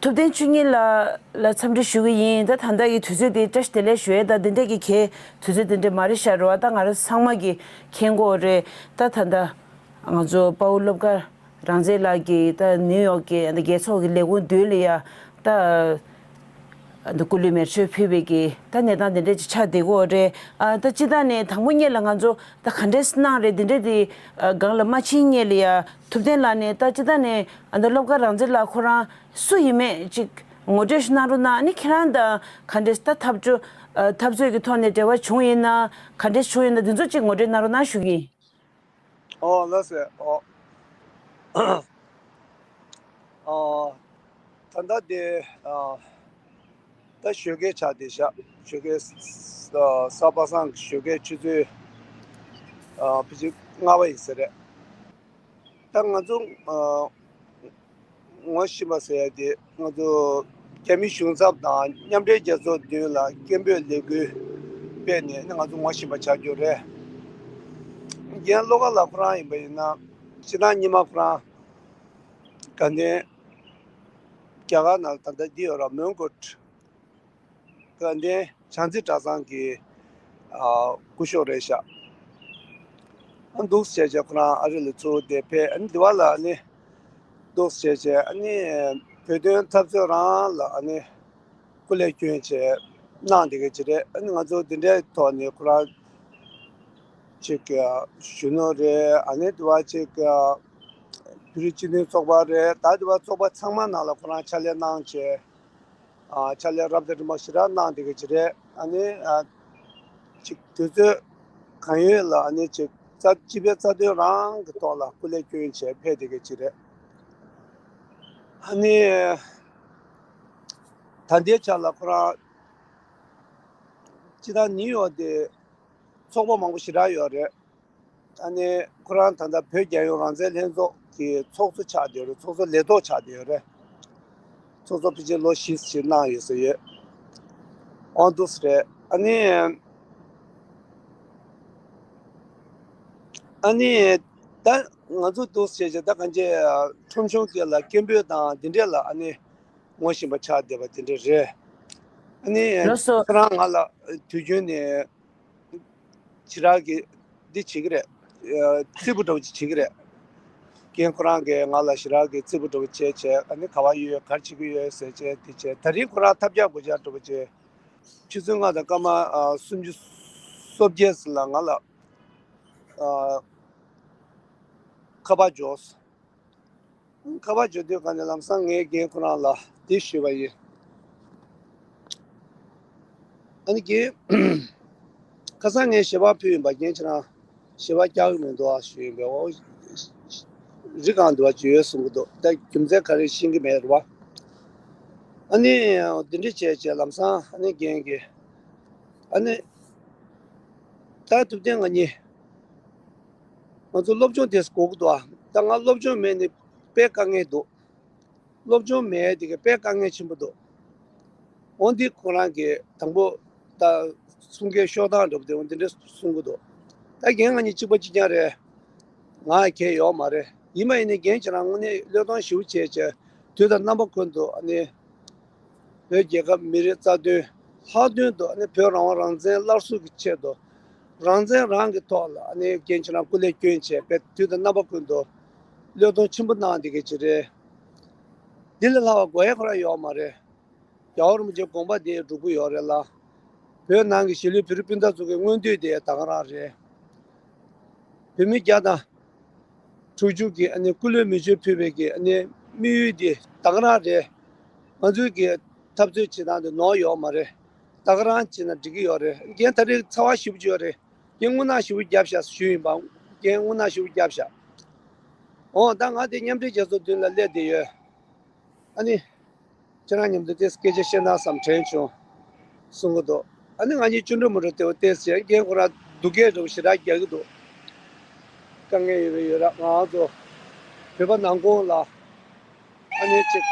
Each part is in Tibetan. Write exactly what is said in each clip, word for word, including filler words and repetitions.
ཐུབ་བསྟན་ཆོས་ཉིད་ལགས་ལ་འཚམས་འདྲི་ཞུ་གི་ཡིན། ད་ད་ལྟ་གི་དུས་ཚོད་དེ་བཀྲ་ཤིས་བདེ་ལེགས་ཞུ་ཡས། ད་འདི་འདྲས་ཀྱི་གལ་དུས་ཚོད་འདི་འདྲས་མ་རེད་ཤག་རེད་བ། ད་ང་རང་ཚང་མ་གི་མཁྱེན་གྱི་ཡོད་རེད། ད་ད་ལྟ་ང་ཚོ་དཔའ་བོ་བློ་དགའ་རང་བཙན་ལགས་ཀྱིས་ད་ནིའུ་ཡོག་གི་ཨ་ནི་རྒྱལ་ཚོགས་ཀྱི་ལས་ཁུངས་མདུན་ལ་ཡ་ད་ཨ་ནི་སྐུ་ལུས་མེར་མཆོད་ཕུལ་བའི་གི་ད་གནས་སྟངས་འདི་འདྲས་ཅིག་ཆགས་བསྡད་ཀྱི་ཡོད་རེད། ཨ་ད་སྤྱིར་བཏང་ནས་དང་པོ་ཉིད་ལ་ང་ཚོ་ད་ག་འདྲས་གནང་རེད། འདི་འདྲས་དེ་ཨ་སྒང་ལ་མ་ཕྱིན་སྔོན་ལ་ཡ་ཐུབ་བསྟན་ལགས་ནས་ད་སྤྱིར་བཏང་ནས་ཨ་ད་བློ་དགའ་རང་བཙན་ལགས་ཁོ་རང་སུ་ཡིན་མིན་ཅིག་ངོ་སྤྲོད་ཞིག་གནང་རོགས་གནང་། ཨ་ནི་ཁྱེད་རང་དང་ག་འདྲས་ད་འཐབ་རྩོད་ཨ་འཐབ་རྩོད་ཀྱི་ཐོག་ནས་འབྲེལ་བ་བྱུང་ཡིན་ན་ག་འདྲས་བྱུང་ཡིན་ན་འདི་ཚོ་ཅིག་ངོ་སྤྲོད་གནང་རོགས་གནང་ཞུ་གི་ཡིན། ཨོ་ལགས་སེ། ཨོ། ཨ། ད་ལྟ་དེ་ཨ་ད་ཞོགས་ཀས་ཆགས་བསྡད་ཤག་ཞོགས་ཀས་ཨ་གཟའ་པ་སངས་ཀྱི་ཞོགས་ཀས་ཆུ་ཚོད་ཨ་ཕལ་ཆེར་ལྔ་པ་ཡིན་ས་རེད། ད་ང་ཚོ་ཨ་ངོ་ཤེས་པ་ཟེར་ཡ་དེ་ང་ཚོ་རྒྱ་མི་གཞུང་ཚབ་དང་མཉམ་འབྲེལ་རྒྱལ་ཚོགས་མདུན་ལ་སྐད་འབོད་ལས་འགུལ་སྤེལ་ནས་ང་ཚོ་ངོ་ཤེས་པ་ཆགས་རྒྱུ་རེད། རྒན་བློ་དགའ་ལགས་ཁོ་རང་ཡིན་པ་ཡིན་ན་སྤྱིར་བཏང་ཉི་མ་ཁོ་རང་དགའ་ལྡན་རྒྱ་གར་ནང་ད་ལྟ་འདི་ཡོད་ར་མོན་གྷོ་དགའ་ལྡན་བྱང་རྩེ་གྲྭ་ཚང་གི་ཨ་སྐུ་ཞབས་རེད་ཤག་ཨ་འདུག་སེ་བྱས་བྱས་ཁོ་རང་ཨ་རི་ལ་ཚུར་དེ་ཕེབས། ཨ་ནི་འདི་བ་ལ་ཨ་ནི་འདུག་སེ་བྱས་བྱས་ཨ་ནི་བོད་དོན་འཐབ་རྩོད་རང་ལ་ཨ་ནི་སྐུ་ལས་བསྐྱོན་བྱས་གནང་བསྡད་མཁན་ཅིག་རེད། ཨ་ནི་ང་ཚོ་འདི་འདྲའི་ཐོག་ནས་ཁོ་རང་ཅིག་གཞོན་ནུ་རེད། ཨ་ནི་འདི་བ་ཅིག་བོད་རིགས་སྤྱི་མཐུན་ཚོགས་པ་རེད། ད་འདི་བ་ཚོགས་པ་ཚང་མ་ནང་ལ་ཁོ་རང་ཕྱག་ལས་གནང་བྱས། ཨ་ཕྱག་ལས་རབ་དང་རིམ་པ་ཞེ་དྲག་གནང་བསྡད་མཁན་ཅིག་རེད། ཨ་ནི་ཨ་ཅིག་དུས་ཚོད་གང་ཡོད་ལ་ཨ་ནི་ཅིག་རྩ་སྤྱི་པའི་རྩ་དོན་རང་གི་ཐོག་ལ་སྐུ་ལས་བསྐྱོན་བྱས་ཕེབས་བསྡད་མཁན་ཅིག་རེད། ཨ་ནི་ད་ལྟའི་ཆ་ལ་ཁོ་རང་སྤྱིར་བཏང་ནིའུ་ཡོག་དེ་ཚོགས་པ་མང་པོ་ཞེ་དྲག་ཡོད་རེད། ཨ་ནི་ཁོ་རང་ད་ལྟ་བོད་རྒྱལ་ཡོངས་རང་བཙན་ལྷན་ཚོགས་ཀྱི་ཚོགས་གཙོ་ཆགས་བསྡད་ཡོད་རེད། ཚོགས་གཙོ་ལས་ཐོག་ཆགས་བསྡད་ཡོད་རེད། ཚོགས་གཙོ་ཕལ་ཆེར་ལོ་བཞི་ཞིག་གནང་ཡོད་ས་ཡོད། ཨོ་འདུག་སེ་རེད། ཨ་ནི་ཨ་ནི་ད་ང་ཚོ་འདུག་སེ་བྱས་ད་གང་ཅི་ཁྲོམ་གཞུང་སྐད་ལ་སྐད་འབོད་དང་འདི་འདྲས་ལ་ཨ་ནི་ངོ་ཤེས་པ་ཆགས་བསྡད་པ་དེ་འདྲས་རེད། ཨ་ནི་ལགས་སོ། ཁྱེད་རང་ང་ལ་དུས་རྒྱུན་ནས་ཞེ་དྲག་གི་འདི་བྱེད་ཀྱི་རེད། ཨ་རྩེད་པོ་འདྲ་བོ་ཅིག་བྱེད་ཀྱི་རེད། རྒན་ཁོ་རང་གིས་ང་ལ་ཞེ་དྲག་གི་རྩེད་པོ་འདྲ་བོ་བྱས་བྱས་ཨ་ནི་ག་པར་ཡོད་ག་རེ་བྱེད་ཀྱི་ཡོད་ཟེར་བྱས་དེ་བྱས། ད་རིང་ཁོ་རང་ཐབས་བརྒྱ་སྒོ་བརྒྱ་འདྲ་བོ་བྱས། ཆུ་ཚོད་ལྔ་དང་སྐར་མ་ཨ་སུམ་ཅུ་སོ་བརྒྱད་ལ་ང་ལ་ཨ་ཁ་པར་འབྱོར། ཁ་པར་འབྱོར་དུས་ག་ནས་ལམ་སང་ངས་རྒན་ཁོ་རང་ལ་འདི་ཞུས་པ་ཡིན། ཨ་ནི་རྒན། ཁ་སང་ངས་ཞལ་པར་ཕུལ་ཡིན་པ། རྒན་ཁྱེད་རང་ཞལ་པར་རྒྱག་གི་མི་འདུག་ཨ་ཞུས་ཡིན་པས། འོ། རི་སྒང་དུ་བ་ཅིག་ཡོད་གསུང་གི་འདུག་ད་རྒྱུ་མཚན་ག་རེ་ཤེས་ཀྱི་མེད་རེད་བ། ཨ་ནི་འདི་འདྲ་བྱས་བྱས་ལམ་སང་ཨ་ནི་རྒན་གྱིས་ཨ་ནི་ད་ཐུབ་བསྟན་ང་གཉིས་ང་ཚོ་སློབ་སྦྱོང་དེ་དགོས་ཀྱི་འདུག་ཨ། ད་ང་སློབ་སྦྱོང་མེད་ནི་དཔེ་དཀའ་ངལ་འདུག་སློབ་སྦྱོང་མེད་དེ་ག་དཔེ་དཀའ་ངལ་ཆེན་པོ་འདུག་འོ་འདི་ཁོ་རང་གིས་དང་པོ་ད་གསུང་སྐད་ཤོར་སྟངས་འདྲ་པོ་དེ་འོ་འདི་འདྲ་གསུང་གི་འདུག་ད་རྒན་ང་གཉིས་གཅིག་པ་གཅིག་རྐྱང་རེད། ང་གལ་ཡོད་མ་རེད། ཡིན་པ་ཡིན་ནའི་རྒན་ཁྱེད་རང་དངོས་གནས་བློས་གཏོང་ཞེ་པོ་བྱས་བྱས་དུས་དང་རྣམ་པ་ཀུན་ཏུ་ཨ་ནི་བོད་རྒྱལ་ཁབ་མི་རིགས་རྩ་དོན། ལྷག་དོན་དུ་ཨ་ནི་བོད་རང་དབང་རང་བཙན་སླར་གསོ་གི་ཆེད་དུ་རང་བཙན་རང་གི་ཐོག་ལ་ཨ་ནི་རྒན་ཁྱེད་རང་སྐུ་ལས་བསྐྱོན་བྱས་དཔེ་དུས་དང་རྣམ་པ་ཀུན་ཏུ་བློས་གཏོང་ཆེན་པོ་གནང་བསྡད་མཁན་ཅིག་རེད། འདི་ལས་ལྷག་པ་དགོས་ཡ་ཁོ་རང་ཡོད་མ་རེད། རྒྱལ་བ་རིན་པོ་ཆེའི་དགོངས་པ་དེ་འགྲུབ་ཀྱི་ཡོད་རེད་ལ། བོད་ནང་གི་གཞིས་ལུས་བོད་རིགས་སྤུན་ཟླ་ཚོ་གི་མངོན་འདོད་དེ་ད་ག་རང་རེད། བོད་མི་བརྒྱ་དང་དྲུག་ཅུ་གི་ཨ་ནི་སྐུ་ལུས་མེ་མཆོད་ཕུལ་བའི་གི་ཨ་ནི་དམིགས་ཡུལ་དེ་ད་ག་རང་རེད། ང་ཚོའི་གི་འཐབ་རྩོད་བྱེད་སྟངས་དེ་ནོར་ཡོད་མ་རེད། ད་ག་རང་བྱེད་ན་འགྲིག་གི་ཡོད་རེད། རྒན་ད་རེས་ཚ་བ་ཞེ་པོ་ཅིག་ཡོད་རེད། རྒན་དངོས་གནས་ཞེ་པོ་བརྒྱབ་ཤག་ཞུས་ཡིན་པ། རྒན་དངོས་གནས་ཞེ་པོ་བརྒྱབ་ཤག་འོ་ད་ང་དེ་མཉམ་འབྲེལ་རྒྱལ་ཚོགས་མདུན་ལ་སླེབས་བསྡད་ཡོད། ཨ་ནི། ཁྱེད་རང་མཉམ་དུ་ཏོག་ཙམ་སྐད་ཆ་བཤད་ན་བསམ་དྲན་བྱུང་། གསུང་གི་འདུག་ཨ་ནི་ང་གཉིས་ཅུང་འདྲ་མི་འདྲ་དེ་བ་ཏོག་ཙམ་རྒན་ཁོ་རང་སྡུག་སྐད་འདྲ་བོ་ཞེ་དྲག་རྒྱག་གི་འདུག་དཀའ་ངལ་ཡོད་པའི་ཡོད་ར། ང་ཚོ་བོད་པ་ནང་ཁོངས་ལ་ཨ་ནི་ཅིག་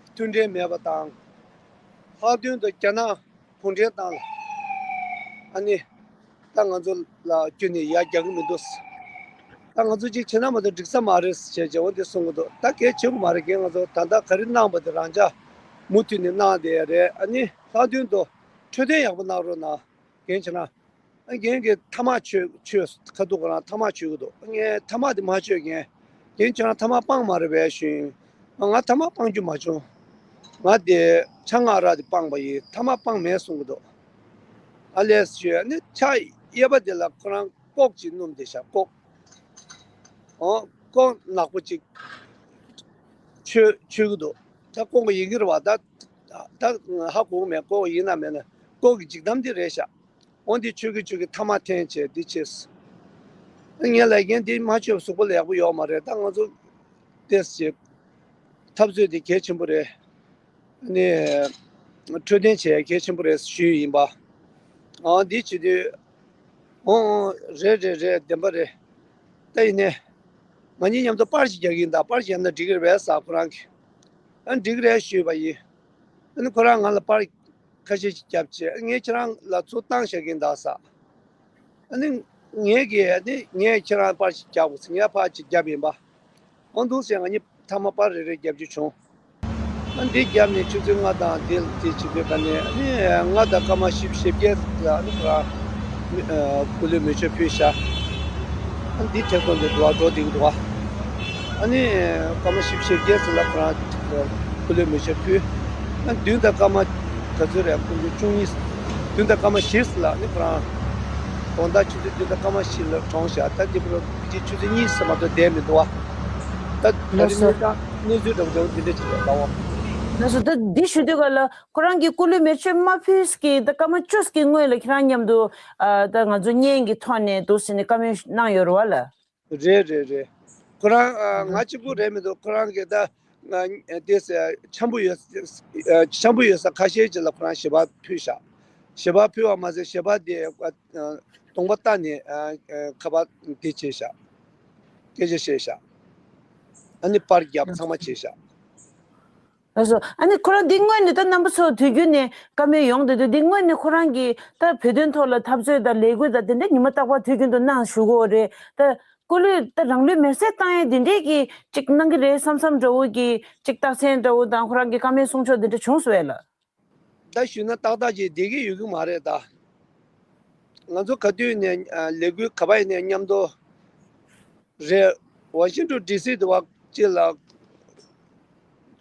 མཐུན་སྒྲིལ་མེད་པ་དང་། ལྷག་དོན་དུ་རྒྱ་ནག་གུང་ཁྲན་ཏང་ལ་ཨ་ནི་ད་ང་ཚོ་ལ་ཁྱོན་ནས་ཡ་རྒྱག་གི་མི་འདུག་ད་ང་ཚོ་གཅིག་བྱེད་ན་མ་གཏོགས་འགྲིག་ས་མ་རེད་ཟེར་བྱས་བྱས་འོ་འདི་གསུང་གི་འདུག་ད་གལ་ཆེ་གི་མ་རེད། རྒན་ང་ཚོ་ད་ལྟ་ག་རེ་གནང་པ་དེ་རང་ཅག་མུ་མཐུད་ནས་གནང་བསྡད་ཡ་རེད། ཨ་ནི་ལྷག་དོན་དུ་འཕྲོད་བསྟེན་ཡག་པོ་གནང་རོགས་གནང་། རྒན་ཁྱེད་རང་། ཨ་རྒན་གྱིས་ཐ་མག་མཆོད་མཆོད་ཁ་ཐུག་ཁོ་རང་ཐ་མག་མཆོད་གི་འདུག་ངས་ཐ་མག་དེ་མ་མཆོད། རྒན། རྒན་ཁྱེད་རང་ཐ་མག་སྤངས་མ་རེད་པས་ཞུས། ང་ཐ་མག་སྤང་རྒྱུ་མ་བྱུང་། ང་དེ་ཆང་ངག་རག་དེ་སྤངས་པ་ཡིན། ཐ་མག་སྤངས་མེད་གསུང་གི་འདུག་ཨ་ལས་ཞུས། ཨ་ནི་ཕྱག་གཡས་པ་དེ་ལ་ཁོ་རང་ལྐོག་ཅིག་སྣོམ་བསྡད་ཤག་ལྐོག་ཨོ་ལྐོག་ནག་པོ་ཅིག་མཆོད་མཆོད་གི་འདུག་ད་ལྐོག་གི་ཡིན་གྱི་རེད་བ། ད་ད་ཧ་གོ་གི་མེད། ལྐོག་གི་ཡིན་ན་མེད་ན་ལྐོག་གི་འཇིགས་གཏམ་འདི་རེད་ཤག་འོ་འདི་ཆོས་ཀྱི་ཆོས་ཀྱི་ཐ་མག་འཐེན་བྱས་འདི་བྱས། ངས་ལབ་མཁན་འདི་མ་ཆོས་གཟུགས་པོ་ལ་ཡག་པོ་ཡོད་མ་རེད། ད་ང་ཚོ་ཏེས་ཅིག་འཐབ་རྩོད་འདི་གལ་ཆེན་པོ་རེད། ནི་འཕྲོད་བསྟེན་བྱས་གལ་ཆེན་པོ་རེད་ཞུས་ཡིན་པ། ཨང་འདི་བྱེད་དུས། ཨོ་ཨོ་རེད་རེད་རེད། བདེན་པ་རེད། ད་ཡིན་ནས་ང་གཉིས་མཉམ་དུ་པར་ཞིག་རྒྱག་གི་ཡིན། ད་པར་ཞིག་རྒྱབ་ན་འགྲིག་གི་རེད་པས་ཟེར་ཁོ་རང་གིས། ཨ་འགྲིག་གི་རེད་ཞུས་པ་ཡིན། ཨ་ནི་ཁོ་རང་ང་ལ་པར་ཁ་ཤས་ཤིག་བརྒྱབ་བྱས། ངས་ཁྱེད་རང་ལ་ཚུར་བཏང་བཞག་གིན་གདའ་ས། ཨ་ནི་ངས་ཀྱིས་ཨ་ནི་ངས་ཁྱེད་རང་པར་ཞིག་བརྒྱབ་ཟེར། ངས་ཕར་ཅིག་བརྒྱབ་ཡིན་པ། འོ་འདུག་ཟེར་ང་གཉིས་ཐ་མག་པར་རེ་རེ་བརྒྱབ་རྒྱུ་བྱུང་། ཨ་འདི་བརྒྱབ་ནས་ཆུ་ཚོད་ལྔ་དང་དེ་དེ་བྱེད་དུས་ག་ནས་ཨ་ནི་ལྔ་དང་སྐར་མ་བཞི་བཅུ་ཞེ་བརྒྱད་ལ་ཨ་ནི་ཁོ་རང་སྐུ་ལུས་མེ་མཆོད་ཕུལ་ཤག་ཨ་འདི་ཐད་གཏོང་དུ་འགྲོ་བ་འགྲོ་བསྡད་ཀྱི་འདུག་བ། ཨ་ནི་སྐར་མ་བཞི་བཅུ་ཞེ་བརྒྱད་ཙམ་ལ་ཁོ་རང་སྐུ་ལུས་མེ་མཆོད་ཕུལ། ཨ་བདུན་དང་སྐར་མ་ག་ཚོད་རེད། ཁོང་ཚོ་བཅུ་གཉིས། བདུན་དང་སྐར་མ་བཞི་ཙམ་ལ་ཨ་ནི་ཁོ་རང་དགོང་དག་ཆུ་ཚོད་བདུན་དང་སྐར་མ་བཞི་ལ་གྲོངས་ཤག་ད་འདི་ཁོ་རང་ཕལ་ཆེར་ཆུ་ཚོད་གཉིས་ཙམ་མ་གཏོགས་བསྡད་མི་འདུག་བ། ད་ད་རེས་གནས་སྟངས་གནས་ཚུལ་འདྲ་པོ་འདྲ་པོ་འདི་འདྲ་ཅིག་རེད་ལྟ་བ། ལགས་སོ། ད་འདི་ཞུ་དུས་ག་ལ་ཁོ་རང་གི་སྐུ་ལུས་མེ་མཆོད་མ་ཕུལ་གི་ད་སྐར་མ་བཅུ་གི་སྔོན་ལ་ཁྱེད་རང་མཉམ་དུ་ཨ་ད་ང་ཚོ་བརྙན་གྱི་ཐོག་ནས་འདུག་ཟེར་ནས་བཀའ་མོལ་གནང་ཡོད་རེད་བ་ལ། རེད་རེད་རེད། ཁོ་རང་ཨ་ང་གཅིག་པུ་རེད་མི་འདུག་ཁོ་རང་གི་ད་ཨ་དེ་ས་འཆམ་པོ་ཡོད་ཨ་འཆམ་པོ་ཡོད་ས་ཁ་ཤས་ཅིག་ལ་ཁོ་རང་ཞལ་པར་ཕུལ་ཤག་ཞལ་པར་ཕུལ་བ་མ་ཟད་ཞལ་པར་དེ་ཨ་གདོང་པ་བལྟས་ནས་ཨ་ཨ་ཁ་པར་དེ་བྱས་ཤག་སྐད་ཆ་བཤད་ཤག་ཨ་ནི་པར་བརྒྱབ་ཚང་མ་བྱས་ཤག་ལགས་སོ། ཨ་ནི་ཁོ་རང་འདི་སྔོན་ནས་ད་རྣམ་པ་ཚོ་དུས་རྒྱུན་ནས་བཀའ་མོལ་ཡོང་བསྡད་དུས་འདི་སྔོན་ནས་ཁོ་རང་གིས་ད་བོད་དོན་ཐོག་ལ་འཐབ་རྩོད་དང་ལས་འགུལ་དང་དེ་འདྲ་ཉི་མ་རྟག་པར་དུས་རྒྱུན་དུ་གནང་བཞུགས་ཀྱི་ཡོད་རེད། ད་སྐུ་ལུས་ད་རང་ལུས་མེར་སྲེག་བཏང་ཡས་འདི་འདྲས་ཀྱི་ཅིག་གནང་གི་རེད་བསམ་བསམ་འདྲ་བོ་གི་ཅིག་རྟགས་མཚན་འདྲ་བོ་དང་ཁོ་རང་གི་བཀའ་མོལ་གསུང་ཕྱོགས་འདི་འདྲ་བྱུང་སོང་བས་ལ། ད་ཞུས་ན་ཏག་ཏག་ཅིག་བསྡད་ཀྱི་ཡོད་ཀྱི་མ་རེད་ད། ང་ཚོ་ག་དུས་ནས་ཨ་ལས་འགུལ་ག་པ་ཡིན་ནའི་མཉམ་དུ་རེད། ཝ་ཤིང་ཏོན་ཌི་སི་དུ་བ་ཅིག་ལ་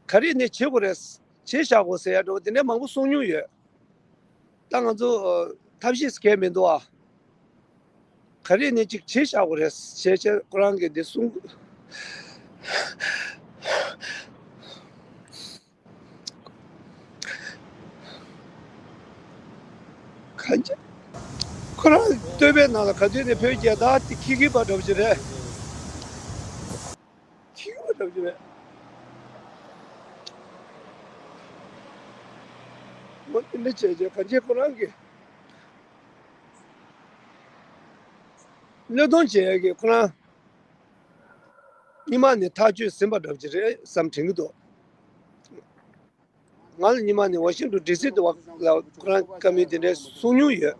ག་རེ་ནས་བྱེད་དགོས་རེད། བྱེད་བཞག་དགོས་ཟེར་ཡ་འགྲོ་དེ་འདྲའི་མང་པོ་གསུང་མྱོང་ཡོད། ད་ང་ཚོ་ཨ་ཐབས་ཤེས་གལ་མི་འདུག་ཨ། ག་རེ་ནས་ཅིག་བྱེད་བཞག་དགོས་རེད་ཞེས་བྱས་ཁོ་རང་གིས་འདི་གསུང་། གང་ཅི། ཁོ་རང་བསྟོད་པའི་ནང་ལ་ག་དུས་ནས་བོད་རྒྱལ་དར་དེ་འཁྱེར་གྱི་པ་འདྲ་པོ་ཅིག་རེད། འཁྱེར་གྱི་པ་འདྲ་པོ་ཅིག་རེད། འོ་དེ་འདྲ་བྱས་བྱས་གང་ཅི་ཁོ་རང་གི་བློས་གཏོང་བྱེད་ཡག་གི་ཁོ་རང་སྔོན་མ་ནས་ཐག་གཅོད་ཟིན་པ་འདྲ་པོ་ཅིག་རེད་བསམ་དྲན་གྱི་འདུག་ང་ལ་སྔོན་མ་ནས་ཝ་ཤིང་ཏོན་ཌི་སི་དུ་བ་ལ་ཁོ་རང་བཀའ་མོལ་དེ་འདྲའི་གསུང་མྱོང་ཡོད།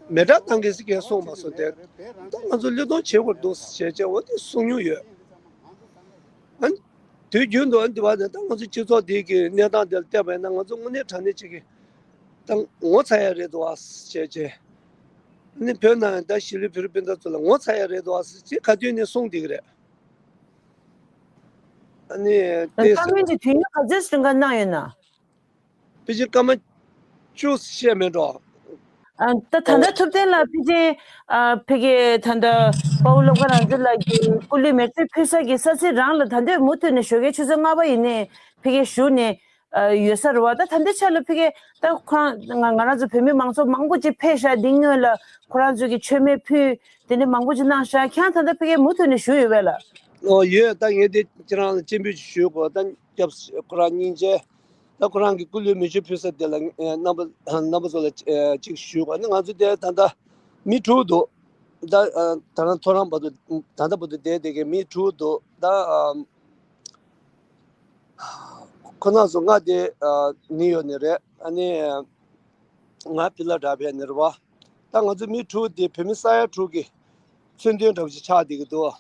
མེ་སྲེག་བཏང་གི་ཟེར་མཁན་གསུངས་མ་སོང་སྟེ། ད་ང་ཚོ་བློས་གཏོང་བྱེད་དགོས་འདུག་ཟེར་བྱས་འོ་དེ་གསུང་མྱོང་ཡོད། ཨ་ནི་དུས་རྒྱུན་དུ་ཨ་ནི་དེ་བ་ནས་ད་ང་ཚོ་སྤྱི་ཚོགས་འདི་གི་གནས་སྟངས་དེ་ལ་བལྟས་པ་ཡིན་ན་ང་ཚོ་དངོས་གནས་དྲང་གནས་ཅིག་གི་ད་ངོ་ཚ་ཡ་རེད་འདུག་ཨ་ཟེར་བྱས། ཨ་ནི་བོད་ནང་ད་གཞིས་ལུས་བོད་རིགས་སྤུན་ཟླ་ཚོ་ལ་ངོ་ཚ་ཡ་རེད་འདུག་ཨ་ཟེར་བྱས་ག་དུས་ནས་གསུངས་བསྡད་ཀྱི་རེད། ཨ་ནི་དེ་བཀའ་མོལ་འདི་དུས་ཡུན་ག་ཚོད་རིང་ག་གནང་ཡོད་ན། ཕལ་ཆེར་སྐར་མ་བཅུ་བཤད་མེད་འགྲོ། ཨ་ད་ད་ལྟ་ཐུབ་བསྟན་ལགས་ཕལ་ཆེར་ཨ་ཕ་གི་ད་ལྟ་དཔའ་བོ་བློ་དགའ་རང་བཙན་ལགས་ཀྱི་སྐུ་ལུས་མེ་མཆོད་ཕུལ་ས་གི་ས་ཚིགས་རང་ལ་ད་ལྟ་མུ་མཐུད་ནས་ཞོགས་ཀའི་ཆུ་ཚོད་ལྔ་པ་ཡིན་ནའི་ཕ་གི་བཞུགས་ནས་ཨ་ཡོད་ས་རེད་བ། ད་ད་ལྟའི་ཆ་ལ་ཕ་གི་ད་ཁོ་རང་ང་ང་རང་ཚོ་བོད་མི་མང་ཚོགས་མང་པོ་ཅིག་ཕེབས་ཤག་འདི་སྔོན་ལ་ཁོ་རང་ཚོ་གི་མཆོད་མེ་ཕུལ་དེ་འདྲ་མང་པོ་ཅིག་གནང་ཤག་ཁྱེད་རང་ད་ལྟ་ཕ་གི་མུ་མཐུད་ནས་བཞུགས་ཡོད་པས་ལ། ཨོ་ཡོད། ད་ངས་དེ་ཁྱེད་རང་ལ་སྤྱན་འབུལ་ཞུ་དགོས། ད་སྐྱབས་ཁོ་རང་སྙིང་རྗེ། ད་ཁོ་རང་གི་སྐུ་ལུས་མེ་མཆོད་ཕུལ་ས་དེ་ལ་ཨ་རྣམ་པ་རྣམ་པ་ཚོ་ལ་ཨ་གཅིག་ཞུ་དགོས། ཨ་ནི་ང་ཚོ་དེ་ད་ལྟ་མི་དྲུག་འདུག་ད་ཨ་ད་རང་ཐོ་རངས་བར་དུ་ད་ལྟ་བར་དུ་བསྡད་བསྡད་མཁན་མི་དྲུག་འདུག་ད་ཨ་ཁོ་རང་ཚོ་ང་དེ་ཨ་ནིའུ་ཡོག་ནས་རེད། ཨ་ནི་ང་ཕི་ལ་ཌེལ་ཕི་ཡ་ནས་རེད་བ། ད་ང་ཚོ་མི་དྲུག་དེ་བོད་མི་ས་ཡ་དྲུག་གི་ མཚོན་དོན་འདྲ་བོ་ཞིག་ཆགས་བསྡད་ཀྱི་འདུག་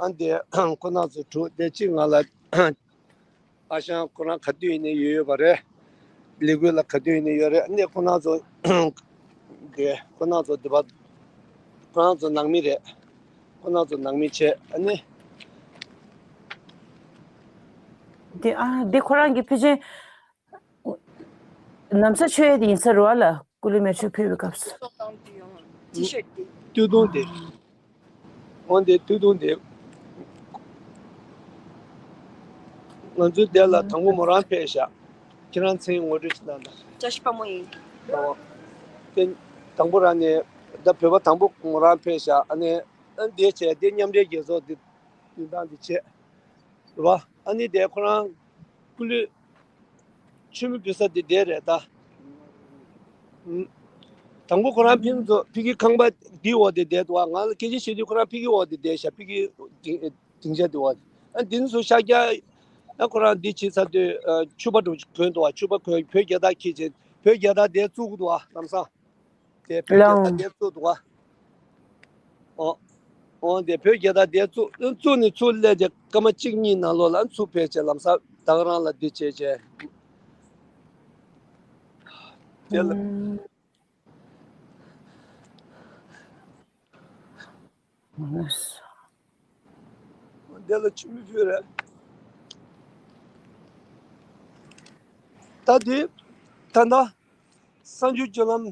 ཨ་འདི་ཁོ་རང་ཚོ་དྲུག་དེ་གཅིག་ང་ལ། ཨ་ཞང་ཁོ་རང་ག་དུས་ཡིན་ནའི་ཡོད་ཡོད་པ་རེད། ལས་འགུལ་ལ་ག་དུས་ཡིན་ནའི་ཡོད་རེད། ཨ་ནི་ཁོ་རང་ཚོ་དེ་ཁོ་རང་ཚོ་དེ་པ་ཁོ་རང་ཚོ་ནང་མི་རེད། ཁོ་རང་ཚོ་ནང་མི་བྱས། ཨ་ནི་དེ་ཨ་དེ་ཁོ་རང་གི་ཕལ་ཆེར་ན་བཟའ་མཆོད་ཡས་དེ་ཡིན་ས་རེད་བ་ལ། སྐུ་ལུས་མེ་མཆོད་ཕུལ་བའི་སྐབས་སུ། ཊི་ཤར་ཊི་ཊི་ཤར་ཊི་དེ། སྟོད་ཐུང་དེ། འོན་ཏེ་སྟོད་ཐུང་དེ། ང་ཚོའི་སྡེ་ལ་དང་པོ་མོ་རང་ཕེབས་ཤག་ཁྱེད་རང་མཚན་ངོ་སྤྲོད་ཅིག་གནང་དང་། བཀྲ་ཤིས་དཔའ་མོ་ཡིན། ཨོ། དེ་དང་པོ་རང་ནས་ད་བོད་པ་དང་པོ་མོ་རང་ཕེབས་ཤག་ཨ་ནི་ཨ་འདི་བྱས་དེ་མཉམ་འབྲེལ་རྒྱལ་ཚོགས་འདི་འདི་དང་འདི་བྱས། རེད་བ། ཨ་ནི་དེ་ཁོ་རང་སྐུ་ལུས་མཆོད་མེ་ཕུལ་ས་དེ་དེ་རེད་ད། ཨུམ། དང་པོ་ཁོ་རང་ཕིན་ཚོ་ཕི་གི་ཁང་པ་འདི་འོག་དེ་བསྡད་འདུག་ང་ལ་སྐད་ཆ་བཤད་དུས་ཁོ་རང་ཕི་གི་འོག་དེ་བསྡད་ཤག་ཕི་གི་སྡིངས་སྡིངས་ཆ་དེ་འོག་ཨ་འདི་ཚོ་ཤར་རྒྱག་ཨ་ཁོ་རང་འདི་བྱེད་ཚར་དུས་ཕྱུ་པ་འགྲོ་གོན་འདུག་ཕྱུ་པ་གོན་བོད་རྒྱལ་དར་འཁྱེར་བྱས་བོད་རྒྱལ་དར་དེ་བཙུགས་འདུག་ལམ་སང་། དེ་བོད་རྒྱལ་དར་ལའོ། དེ་བཙུགས་འདུག་ག་ཨོ། ཨོ་དེ་བོད་རྒྱལ་དར་དེ་བཙུགས་བཙུགས་ནས་ཚུར་སླེབས་ཏེ་སྐར་མ་གཅིག་གཉིས་ནང་ལོགས་ལ་ཚུར་ཕེབས་བྱས་ལམ་སང་ད་ག་རང་ལ་འདི་བྱས་བྱས། དེ་ལ། དེ་ལ་ཆུ་མི་ཕུད་རེད། ད་དེ་ད་ལྟ་གསར་འགྱུར་བརྒྱུད་ལམ་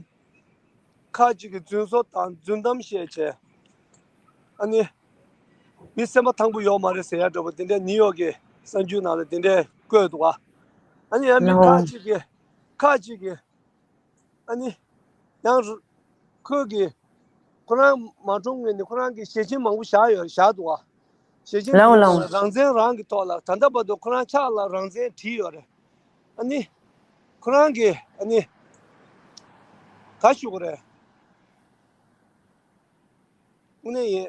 ཁག་ཅིག་གིས་རྫུན་བཟོ་དང་རྫུན་གཏམ་བཤད་བྱས། ཨ་ནི་མི་སེམས་པ་ཐང་པོ་ཡོད་མ་རེད་ཟེར་ཡ་འདྲ་པོ་དེ་འདྲ་ནིའུ་ཡོག་གི་གསར་འགྱུར་ནང་ལ་དེ་འདྲས་བཀོད་འདུག་ག་ཨ་ནི་ཡང་མི་ཁག་ཅིག་གིས་ཁག་ཅིག་གིས། ཨ་ནི། ཡང་རུ། ཁོས་གི་ཁོ་རང་མ་གྲོངས་སྔོན་ནས་ཁོ་རང་གི་ཞལ་ཆེམས་མང་པོ་བཞག་ཡོད་བཞག་འདུག་བ། ཞལ་ཆེམས་ལའོ་དེ་ལའོ། རང་བཙན་རང་གི་ཐོག་ལ་ད་ལྟ་བར་དུ་ཁོ་རང་ཕྱག་ལ་རང་བཙན་བྲིས་ཡོད་རེད། ཨ་ནི། ཁོ་རང་གི་ཨ་ནི། ག་ཞུ་དགོས་རེད། དངོས་གནས་ཡིན།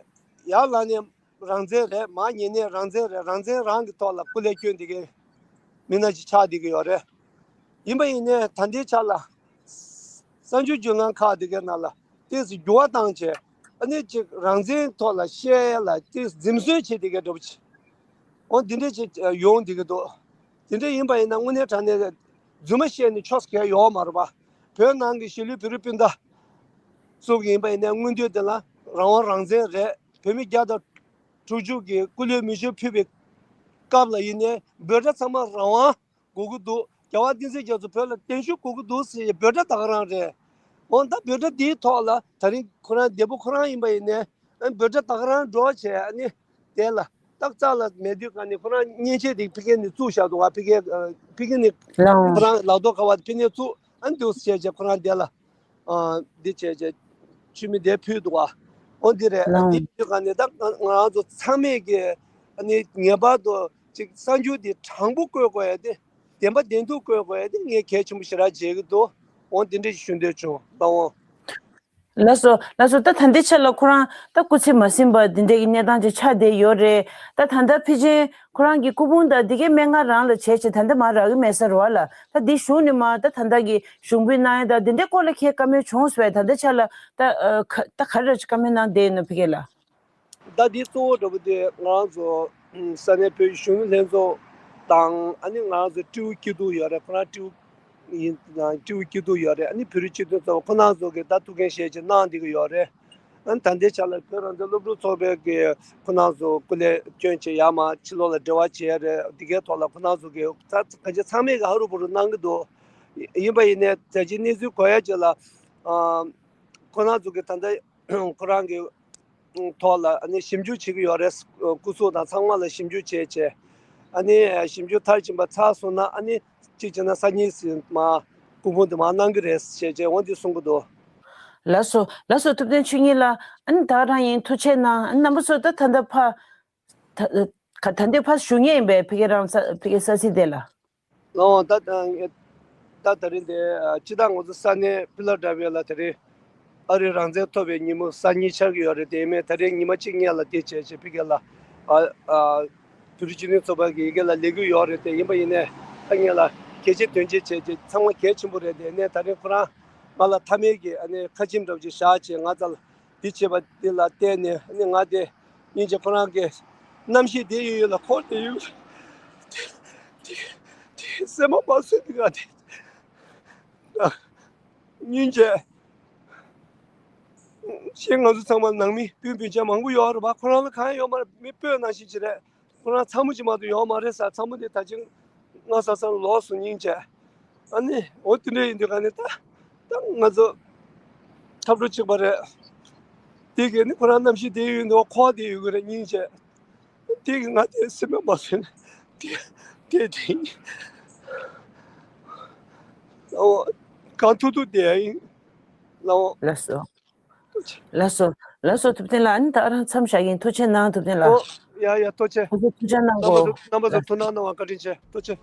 ཡར་ལངས་ནས་རང་བཙན་རེད། མར་ཉལ་ནས་རང་བཙན་རེད། རང་བཙན་རང་གི་ཐོག་ལ་སྐུ་ལས་བསྐྱོན་བསྡད་མཁན་མི་སྣ་ཅིག་ཆགས་བསྡད་ཀྱི་ཡོད་རེད། ཡིན་པ་ཡིན་ནའི་ད་ལྟའི་ཆ་ལ་གསར་འགྱུར་བརྒྱུད་ལམ་ཁག་དེ་གའི་ནང་ལ་ཏོག་ཙམ་འགྱུར་བ་བཏང་བྱས་ཨ་ནི་ཅིག་རང་བཙན་ཐོག་ལ་བཤད་ཡ་ལ་ཏོག་ཙམ་འཛེམ་ཟོན་བྱེད་བསྡད་མཁན་འདྲ་པོ་ཅིག་འོ་འདི་འདྲ་ཅིག་ཡོང་བསྡད་ཀྱི་འདུག་དེ་འདྲ་ཡིན་པ་ཡིན་ན་དངོས་གནས་དྲང་གནས་རྫུན་མ་བཤད་ནས་ཆོག་ས་གང་ཡོད་མ་རེད་པ། བོད་ནང་གི་གཞིས་ལུས་བོད་རིགས་སྤུན་ཟླ་ཚོ་གི་ཡིན་པ་ཡིན་ན་མངོན་འདོད་དེ་ལ་རང་དབང་རང་བཙན་རེད། བོད་མི་བརྒྱ་དང་དྲུག་ཅུ་གིས་སྐུ་ལུས་མེ་མཆོད་ཕུལ་བའི་སྐབས་ལ་ཡིན་ནའི་འབོད་སྒྲ་ཚང་མ་རང་དབང་དགོས་ཀྱི་འདུག་རྒྱལ་བ་བསྟན་འཛིན་རྒྱ་མཚོ་བོད་ལ་བརྟན་བཞུགས་དགོས་ཀྱི་འདུག་ཟེར་འབོད་སྒྲ་ད་ག་རང་རེད། འོ་ད་འབོད་སྒྲ་འདིའི་ཐོག་ལ་ད་རིང་ཁོ་རང་འདས་པོ་ཁོ་རང་ཡིན་པ་ཡིན་ནའི་འབོད་སྒྲ་ད་ག་རང་སྒྲོག་བྱས་ཨ་ནི། དེ་ལ་ཏག་ཙག་ལ་མེད་དུས་ག་ནས་ཁོ་རང་མཉེན་ཆས་དེ་ཕ་གི་ནས་བཙུགས་བཞག་འདུག་ག་ཕ་གི་ཕ་གི་ནས་ལའོ། ཁོ་རང་ལག་ཐོག་ཁ་བ་ཕ་གི་ནས་བཙུགས་ཨ་ནི་འདུག་བྱས་བྱས་ཁོ་རང་དེ་ལ་ཨ་འདི་བྱས་བྱས་མཆོད་མེ་དེ་ཕུལ་འདུག་ག་འོ་འདི་རེད། ཨ་ལའོ། འདི་དུས་ག་ནས་ད་ང་རང་ཚོ་ཚང་མས་ཀྱི་ཨ་ནི་ངེས་པར་དུ་ཅིག་གསར་འགྱུར་དེ་དྲང་པོ་བཀོད་དགོས་ཡ་དེ་བདེན་པ་བདེན་ཐུག་བཀོད་དགོས་ཡ་དེ་ངས་གལ་ཆེན་པོ་ཞེ་དྲག་མཇལ་གྱི་འདུག་འོ་འདི་འདྲ་ཞིག་ཞུ་འདོད་བྱུང་ལགས་འོང་། ལགས་སོ་ལགས་སོ། ད་ད་ལྟའི་ཆ་ལ་ཁོ་རང་ད་སྐུ་ཚེ་མ་ཟིན་པ་འདི་འདྲའི་གི་གནས་སྟངས་ཅིག་ཆགས་བསྡད་ཡོད་རེད། ད་ད་ལྟ་ཕལ་ཆེར་ཁོ་རང་གི་སྐུ་ཕུང་དང་འདི་གའི་སྨན་ཁང་རང་ལ་བྱས་བྱས་ད་ལྟ་མར་རག་གི་མེད་ས་རེད་བ་ལ། ད་འདི་གཞུང་ནས་མར་ད་ད་ལྟ་གི་ཞུགས་འབུལ་གནང་ཡ་ད་འདི་འདྲའི་སྐོར་ལ་ཁྱེད་བཀའ་མོལ་བྱུང་སོང་བས། ད་ལྟའི་ཆ་ལ་ད་ཨ་ཁ་ད་ག་རེ་བཀའ་མོལ་གནང་བསྡད་ཡིན་ནམ་ཕ་གི་ལ། ད་འདི་གཙོ་བོ་འདྲ་པོ་དེ་ང་རང་ཚོ་ས་གནས་བོད་གཞོན་ནུ་ལྷན་ཚོགས་དང་ཨ་ནི་ང་རང་ཚོ་སྤྲེའུ་སྐྱིད་སྡུག་ཡོད་རེད། ཁོ་རང་སྤྲེའུ་ཡིན་ནའང་སྤྲེའུ་སྐྱིད་སྡུག་ཡོད་རེད། ཨ་ནི་བོད་རིགས་སྤྱི་མཐུན་ཚོགས་པ་ཁོ་རང་ཚོ་གིས་ད་ཐུགས་འགན་བཞེས་བྱས་གནང་བསྡད་ཀྱི་ཡོད་རེད། ཨ་ནི་ད་ལྟའི་ཆ་ལ་བོད་རང་བཙན་སློབ་ཕྲུག་ཚོགས་པའི་གི་ཁོ་རང་ཚོ་སྐུ་ལས་བསྐྱོན་བྱས་ཡར་མར་ཕྱི་ལོགས་ལ་འབྲེལ་བ་བྱས་རེད། འདི་གའི་ཐོག་ལ་ཁོ་རང་ཚོ་གིས་ད་གང་ཅི་ཚང་མས་གི་ཧ་རུ་བུ་རུ་གནང་གི་འདུག་ཡིན་པ་ཡིན་ནའི་ད་ཅི་གནས་ཚུལ་གོ་ཡ་ཅིག་ལ་ཨ་ཁོ་རང་ཚོ་གིས་ད་ལྟ་ཁོ་རང་གི་ཐོག་ལ་ཨ་ནི་ཞིབ་འཇུག་བྱེད་ཀྱི་ཡོད་རེད། སྐུ་གཟུགས་དང་ཚང་མ་ལ་ཞིབ་འཇུག་བྱས་བྱས། ཨ་ནི་ཞིབ་འཇུག་མཐར་ཕྱིན་པ་ཚར་སོང་ན་ཨ་ནི་གཅིག་བྱས་ན་སང་ཉིན་ཙམ་མར་སྐུ་ཕུང་དེ་མར་གནང་གི་རེད་ཅེས་བྱས་འོ་འདི་གསུང་གི་འདུག་ལགས་སོ་ལགས་སོ། ཐུབ་བསྟན་ཆོས་ཉིད་ལགས། ཨ་ནི་ད་རང་ཡིན་ཐུགས་ཆེ་གནང་། ཨ་ནི་རྣམ་པ་ཚོ་ད་ད་ལྟ་ཕ་ད་ད་ལྟ་ཕར་བཞུགས་མཁན་ཡིན་པས་ཕ་གི་རང་ས་ཕ་གི་ས་ཚིགས་དེ་ལ། ལགས་འོང་། ད་ད་ད་རིང་དེ་སྤྱིར་བཏང་ང་ཚོ་ས་གནས་ཕི་ལ་ཌེལ་ཕི་ཡ་ལ་དེ་རིང་ཨ་རིའི་རང་བཙན་ཐོབ་པའི་ཉིན་མོ་གསར་རྙིང་ཆགས་ཀྱི་ཡོད་རེད། དེ་མིན་ད་རིང་ཉི་མ་གཅིག་སྔོན་ལ་དེ་བྱས་བྱས་ཕ་གི་ལ་ཨ་ཨ་བོད་རིགས་སྤྱི་མཐུན་ཚོགས་པ་གི་ཡི་གེ་ལ་ལས་འགུལ་ཡོད་རེད། དེ་ཡིན་པ་ཡིན་ནའི་ད་ངེད་ལ་གལ་ཆེ་དོན་ཆེ་བྱས་བྱས་ཚང་མ་གལ་ཆེན་པོ་རེད། དེ་ནས་ད་རིང་ཁོ་རང་ང་ལ་མཐའ་མའི་གི་ཨ་ནི་ཁ་ཆེམས་འདྲ་བོ་ཅིག་བཞག་བྱས་ང་རྩ་ལ་ འདི་བྱེད་པ་འདི་ལ་བལྟས་ནས་ནི་ང་དེ་སྙིང་རྗེ་ཁོ་རང་གི་རྣམ་ཤེས་དེ་ཡོད་ཡོད་ལ་འཁོར་དེ་ཡོད། དེ་དེ་སེམས་པ་མ་བཟོད་དེ་ང་དེ་སྙིང་རྗེ། ཤེས། ང་ཚོ་ཚང་མ་ནང་མི་སྤུན་སྤུན་ཆ་མང་པོ་ཡོད་རེད་པ། ཁོ་རང་ལ་གང་ཡང་ཡོད་མ་རེད། མི་སྤོས་ནང་བཞིན་ཅི་རེད། ཁོ་རང་ཚ་མོ་ཅིག་མ་གཏོགས་ཡོད་མ་རེད་ཟེར། ཚ་མོ་དེ་ད་ཅིང་ང་ས་ཚང་ལོག་སོང་སྙིང་རྗེ། ཨ་ནི་འོ་དེ་འདྲ་ཡིན་དུས་ག་ནས་ད་ད་ང་ཚོ་འཐབ་གྲོགས་གཅིག་པ་རེད། དེ་གས་ནི་ཁོ་རང་རྣམ་ཤེས་དེ་ཡོད་འདུག་ཁོག་དེ་ཡོད་གི་རེད་སྙིང་རྗེ། དེ་གས་ང་དེ་སེམས་པ་མ་བཟོད་ནས་དེ་དེ་དེ་ཨོ་གང་ཐུག་ཐུག་དེ་ཡིན། ལགས་འོ། ལགས་སོ། ལགས་སོ། ལགས་སོ། ཐུབ་བསྟན་ལགས། ཨ་ནི་ད་ཨ་རང་མཚམས་བཞག་གིན། ཐུགས་རྗེ་གནང་། ཐུབ་བསྟན་ལགས། ཨོ་ཡ་ཡ་ཐུགས་རྗེ། ཐུགས་རྗེ་ཐུགས་རྗེ་གནང་གོ། རྣམ་པ་ཚོ་ཐུགས་སྣང་གནང་བ་བཀའ་དྲིན་ཆེ། ཐུགས་རྗེ།